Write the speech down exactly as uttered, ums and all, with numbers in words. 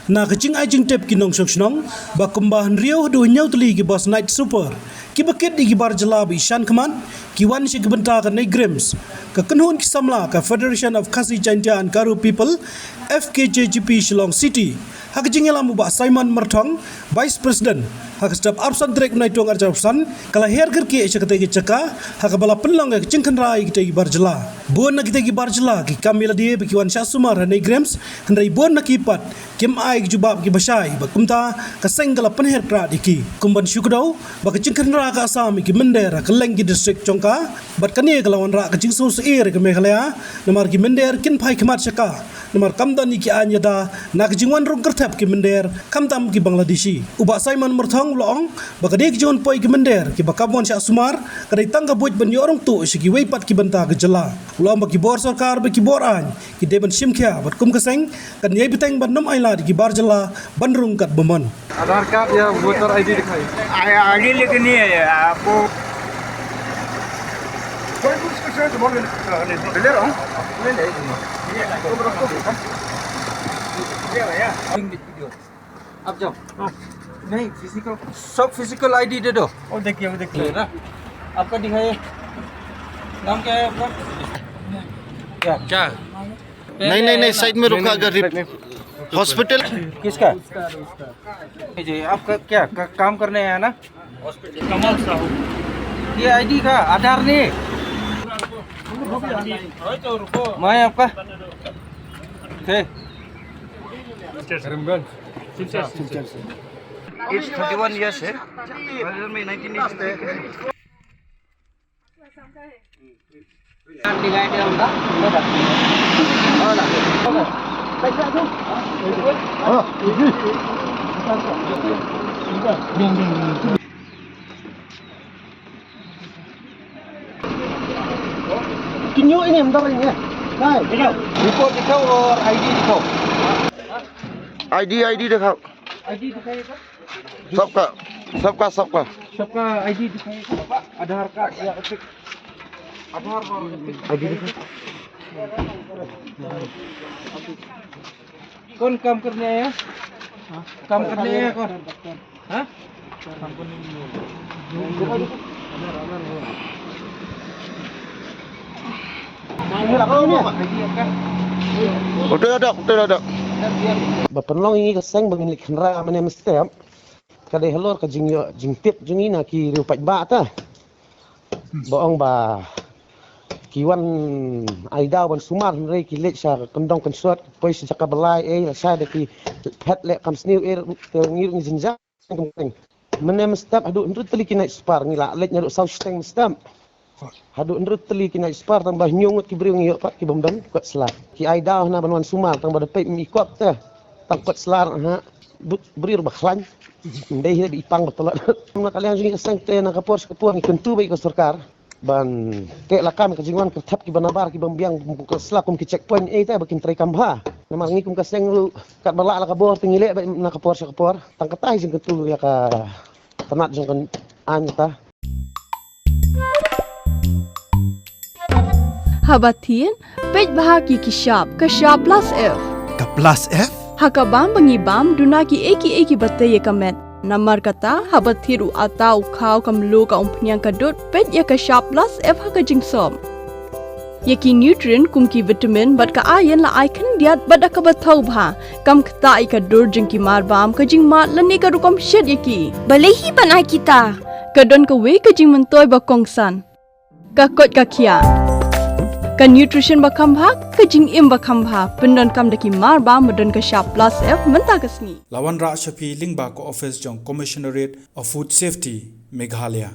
Na ka jingai jingtip ki nongshong shnong ba kumba hynriew haduh hynñiew tylli ki bus night super kiba kit ïa ki bar jylla ba i shan khmat ki wan sha ki bynta ka NEIGRIHMS, ka kynhun ki samla ka Federation of Khasi Jaintia and Garo People, F K J G P Shillong City, ha ka jingïalam u Bah Simon Myrthong, Vice President, ha ka step arphew san tarik u Naitung arhajar arphew san, ka la her kyrkieh sha katei ka jaka ha kaba la pynlong ïa ka jingkhynra ïa kitei ki bar jylla. Bun na kitei ki bar jylla ki kam ïa lade ba ki wan shah sumar ha NEIGRIHMS, hynrei bun na ki pat kim ai ka jubab kiba shai, bad kumta ka seng ka la pynher krad ïa ki. Kum ban shu kdew ba ka jingkhynra ka Assam ïa ki mynder ha kylleng ki district jong ka, bad kane ka la wanrah ka jingsngewsih ïa ka Meghalaya, namar ki mynder kin phai khmat sha ka, namar kam don ïa ki aiñ ïada na ka jingwan rung kyrthep ki mynder, khamtam ki Bangladeshi. U Bah Simon Myrthong u la ong ba ka dei ka jingwan poi ki mynder kiba kam wan shah sumar, ka dei tang ka buit ban ïoh rung tuh sha kiwei pat ki bynta ka jylla. U la ong ba ki bor sorkar bad ki bor aiñ ki dei ban shim khia, bad kum ka seng kan ïai bteng ban ym ailad ïa ki bar jylla ban rung katba mon. आधार कार्ड या voter ID दिखाइए। आ-, आगे लेके नहीं आया आपको। ले रहा हूँ। आप जाओ। नहीं, फिजिकल, सब फिजिकल आईडी दे दो। वो देखिए, वो देखिए। ये ना, आपका दिखाइए। नाम क्या है आपका? क्या? क्या? नहीं, नहीं, नहीं, साइड में रुका, अगर रिप-, हॉस्पिटल। किसका? जी, आपका क्या क-, काम करने आया ना? हॉस्पिटल। कमाल साहू। ये आईडी का आधार नहीं? मैं आपका थे। Karimganj. Age thirty one years है। Nineteen eighty. Kin ïoh ini, bentar ini, ya. Hai. Report दिखाओ और आईडी दिखाओ। आईडी, आईडी दिखाओ। आईडी दिखाइए सर। सबका, सबका, सबका। सबका आईडी दिखाइए सर। आधार कार्ड या एपिक। आधार और एपिक। आईडी दिखाओ। कौन काम करने आया? काम करने आया कौन? हाँ? Utai dak, utai dak. Ba pynlong ïa ngi ka seng ba ngin leit khynra mynne mynstep. Ka dei halor ka jingïoh jingtip jong ngi na ki riew paidbah ta. Ba ong ba ki wan ai daw ban sumar hynrei ki leit sha kyndong kynshuh, poi sha jaka ba lai, eh, lashai da ki phet leh kam sniew, eh, te ngi ruh ngi jynjar. Mynne mynstep haduh hynriew tylli ki night super ngi la leit, naduh saw shiteng mynstep haduh hynriew tylli ki night super, tang ba hynñiew ngut ki briew ngi ïoh pat ki bym don kot sla. Ki ai daw hana ban wan sumar, tang ba da peit mi kot te. Tang kot sla ha, but briew ba khlaiñ. Ndei hi ba i pang ba tlot. Na ka liang jong ngi ka seng te, na ka por sha ka por ngi kyntu ba ïa ka sorkar ban teh lakam ka jingwan kyrthep kiba nabar, kiba biang kot sla kum ki checkpoint, eh, te ba kin trei kam bha. Namar ngi kum ka seng ruh katba lah la ka bor te ngi leh ba na ka por sha ka por. Tang kata hi jingkyntu ïa ka tnat jong ka aiñ ta. Haba thied, peit bha ki ki shap, ka shap plus F. Ka plus F? Ha ka bam ba ngi bam, duna kiei kiei kiba tei ïa ka met. Namar kata, haba thied u atta u khaw, ka mluh, ka umphniang, ka dud, peit ïa ka shap plus F ha ka jingsop. Ïa ki nutrient kum ki vitamin bad ka iron la ai khyndiat bad da kaba thaw bha. Kam ktah ïa ka dur jong ki mar bam, ka jingmad lane ka rukom shet ïa ki. Balei hi ban ai kita? Ka don kawei ka jingmyntoi ba kongsan. Ka koit ka khiah. Ka nutrition ba kham bha, ka jingim ba kham bha. Pyndonkam da ki mar bam ba don ka shap plus F mynta ka sngi. La wanrah sha phi lyngba ka office jong Commissionerate of Food Safety, Meghalaya.